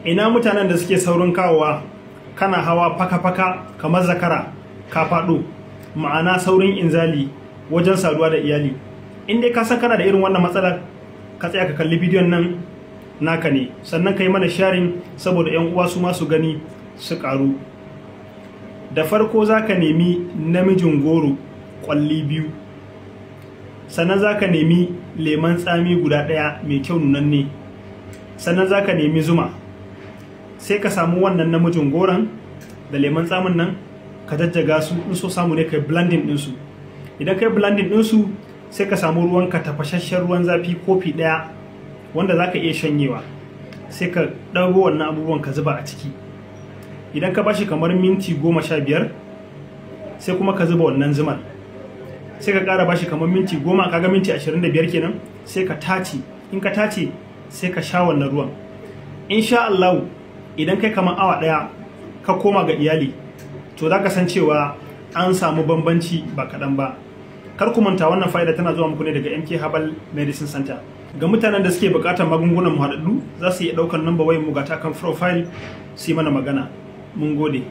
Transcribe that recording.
Ina mutanen da suke saurin kawowa, kana hawa faka-faka kamar zakara ka faɗo, ma'ana saurin inzali wajen saduwa da iyali. In dai ka san kana da irin wannan matsalar, ka tsaya ka kalli bidiyon nan naka ne, sannan ka yi mana sharing saboda 'yan uwa su ma su gani su ƙaru. Da farko za ka nemi namijin goro ƙwalli 2, sannan za ka nemi lemon tsami guda 1 mai kyau nunanne, sannan za ka nemi zuma. Sai ka samu wannan namijin goron da lemon tsamin nan ka jajjaga su, in so samu ne kai blending ɗinsu. Idan kai blending ɗinsu, sai ka samu ruwan ka tafasasshen ruwan zafi kofi 1 wanda za ka iya shanyewa, sai ka ɗago wannan abubuwan ka zuba a ciki. Idan ka bashi kamar minti 15, sai kuma ka zuba wannan zuman, sai ka ƙara bashi kamar minti 10, kaga minti 25 kenan, sai ka tace. In ka tace, sai ka sha wannan ruwan. Insha Allah idan kai kamar awa 1 ka koma ga iyali, to za ka san cewa an samu bambanci ba kaɗan ba. Kar ku manta, wannan fa'ida tana zuwa muku ne daga MK Herbal Medicine Center. Ga mutanen da suke buƙatar magungunan mu haɗaɗɗu, za su iya ɗaukar namba wayar mu ga ta kan profile su yi mana magana. Mun gode.